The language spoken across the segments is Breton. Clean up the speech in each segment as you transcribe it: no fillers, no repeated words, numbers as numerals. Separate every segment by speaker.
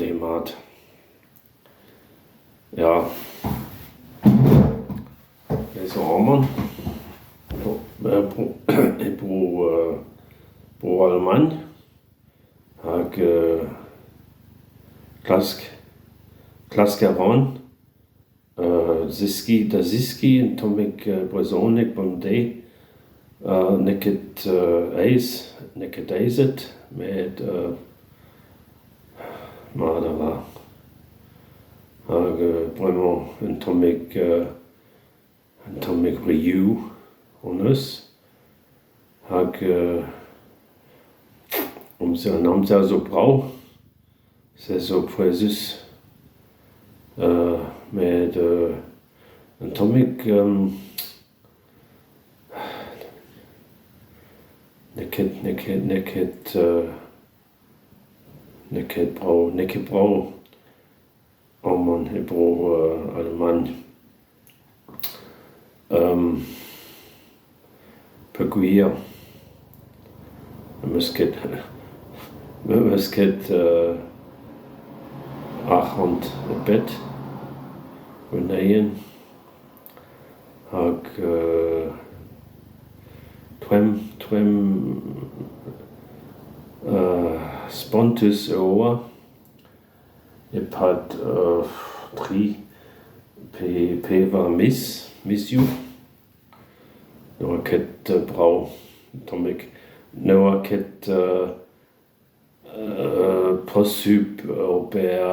Speaker 1: Demat. Ya, me zo amañ e bro Bro-Alamagn hag klask klask a ran zeskiñ da zeskiñ un tammig brezhoneg bemdez. N'eo ket aes, n'eo ket aezet met mat a ra. Hag bremañ un tammig un tammig riv hon eus hag amzer an amzer zo brav, se zo pouezus met un tammig n'eo ket n'eo ket n'eo ket n'eo ket brav n'eo ket brav amañ e Bro-Alamagn. Peogwir n'em eus ket n'em eus ket arc'hant ebet gwenneien hag toemm toemm spontus e oa E-pad tri pe pevar miz, mizioù, ne oa ket brav un tammig. Ne oa ket posupl ober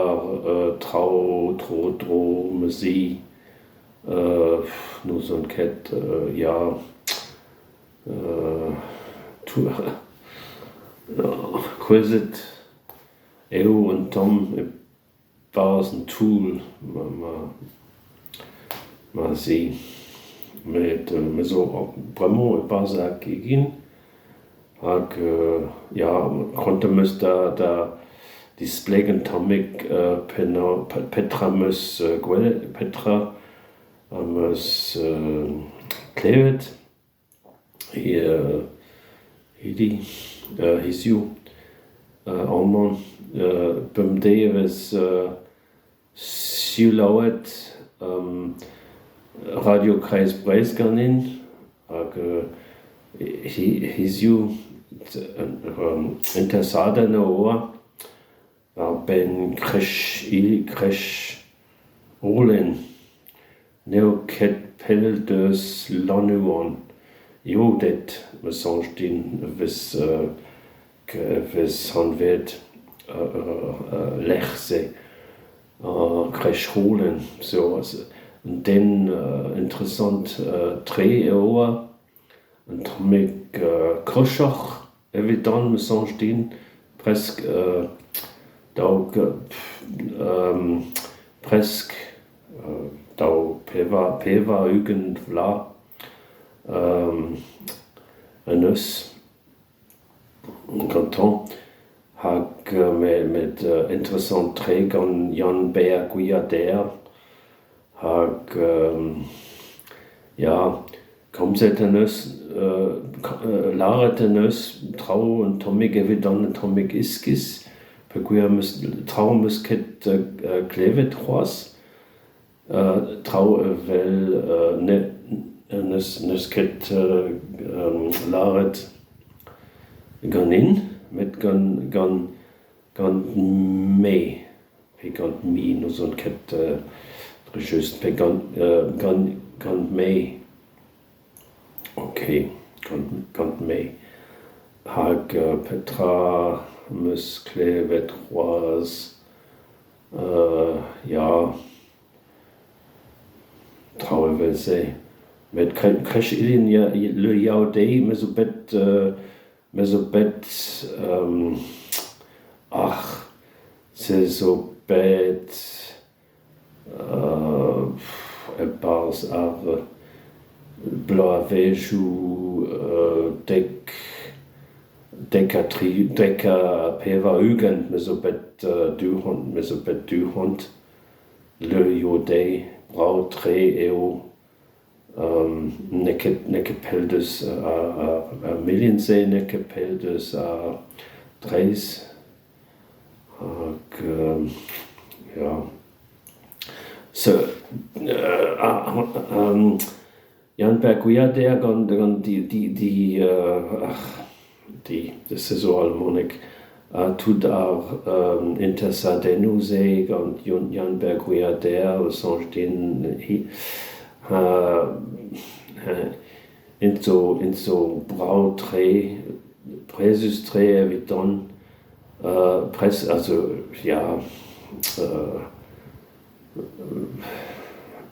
Speaker 1: traoù tro-dro ma zi. N'ouzon ket ya kouezhet Eo un tamm e-barzh an toull ma zi met me zo bremañ e-barzh ar gegin hag ya c'hoant am eus da da displegañ un tammig penaos petra am eus gwelet petra am eus klevet. Hiziv amañ bemdez e vez selaouet Radio Kreiz Breizh ganin hag hiziv interesadenn a oa War-benn Krech Olen n'eo ket pell deus Lannuon. Eo-det, me soñj din, e vez e vez anvet lec'h-se Krech Olen. Zo un den interesant-tre e oa. Un tammig koshoc'h evidon me soñj din, presk daou presk daou pevar pevar-ugent vloaz en deus gantañ hag met interesant-tre gant Yann-Bêr Gwiader hag ya Komzet en deus, lâret en deus traoù un tammig evidon un tammig iskis peogwir em eus traoù 'm eus ket klevet c'hoazh, traoù evel n'eus ket lâret ganin met gant gant gant me pe gant me n'ouzon ket dre just pe gant gant gant me ok gant gant me hag petra 'm eus klevet c'hoazh ya traoù evel-se met Krech-Ilin ya le Yaodei me zo bet Me zo bet ac'h se zo bet e-barzh ar bloavezhioù dek dek ha tri dek ha pevar-ugent me zo bet du-hont me zo bet du-hont. Leurioù dezhe brav-tre eo. N'eo ket n'eo ket pell deus ar milin-se, n'eo ket pell deus ar traezh hag... Yann-Ber Gwiader gant gant di ach di se zo alemanek tout ar intersadennoù-se gant Yann-Ber Gwiader a soñj din int zo int zo brav-tre, pouezus-tre evidon pres also ya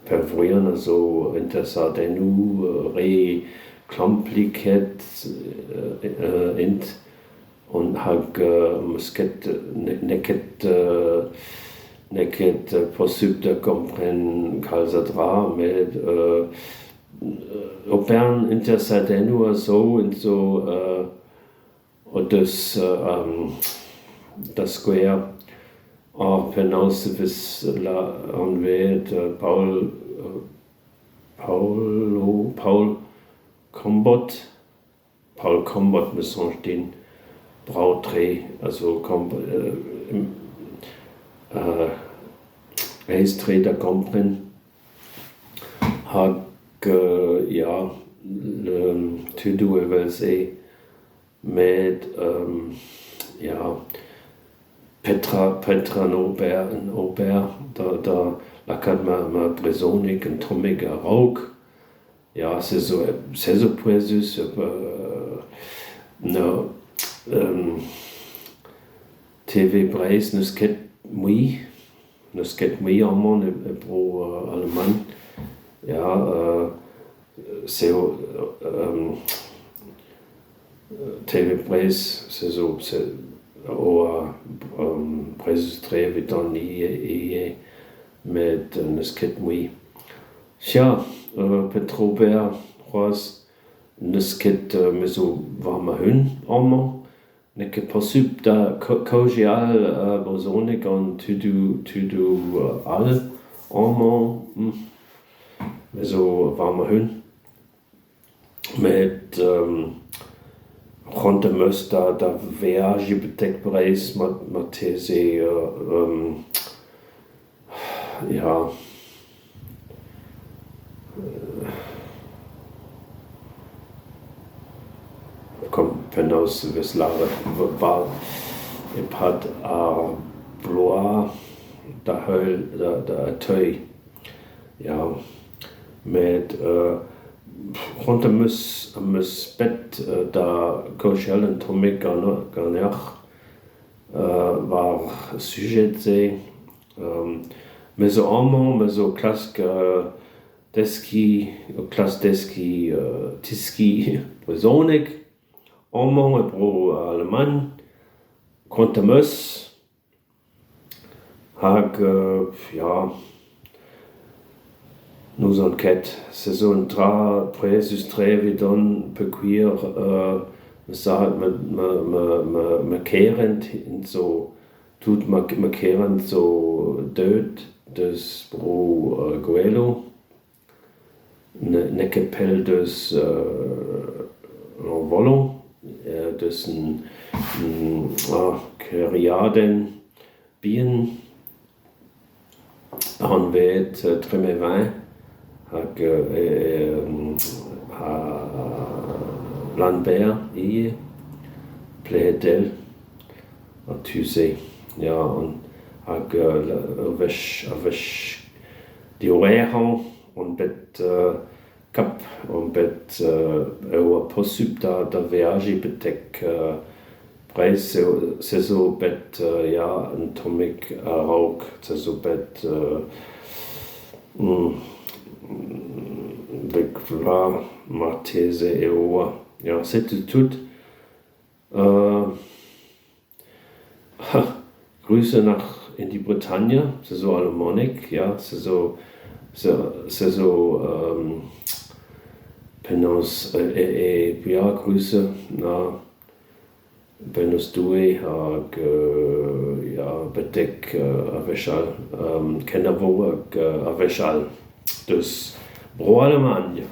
Speaker 1: peurvuiañ a zo intersadennoù re kompliket int hag 'meus ket n'eo ket n'eo ket posupl da kompren kalz a dra met ur bern intersadennoù a zo int zo o deus da skouer ar penaos e vez anvet Paol Paolo Paol Kombod Paol Kombod me soñj din brav-tre a zo aes-tre da gompren hag ya tudoù evel-se met ya petra petra ober ober da lakaat ma brezhoneg un tammig a-raok. Ya se zo se zo pouezus no TV Breizh n'eus ket mui n'eus ket mui amañ e bro Alamagn. Ya se eo TV Breizh se zo se oa pouezus-tre evidon ivez met n'eus ket mui. Ya, petra ober c'hoazh n'eus ket me zo war ma-hun amañ. N'eo ket posupl da kaozeal brezhoneg gant tudoù tudoù all amañ. Me zo war ma-hun. Met c'hoant am eus da da veajiñ betek Breizh marteze ya Penaos e vez lâret e-pad ar bloaz da heul da teuiñ ya met c'hoant am eus am eus bet da kaozeal un tammig ganeoc'h war ar sujed-se. Me zo amañ, me zo klask deskiñ, klask deskiñ teskiñ brezhoneg amañ e Bro-Alamagn. C'hoant am eus hag ya n'ouzon ket. Se zo un dra pouezus-tre evidon peogwir ma kerent int zo Tout ma kerent zo deuet deus bro Goelo, n'eo ket pell deus Lanvolon, deus un kêriadenn bihan anvet Tremevin hag Lanber ivez, Plehedel. An tu-se, ya hag ur wech ur wech diwezhañ on bet kap on bet e oa posupl da da veajiñ betek Breizh se zo bet ya un tammig a-raok se zo bet dek vloaz marteze e oa ya setu tout. Grüße nach in die Bretagne, se zo alemanek, ya, se zo se zo penaos e ya Grüße na bennozh Doue hag ya betek ar wech all kenavo hag ar wech all deus Bro-Alamagn.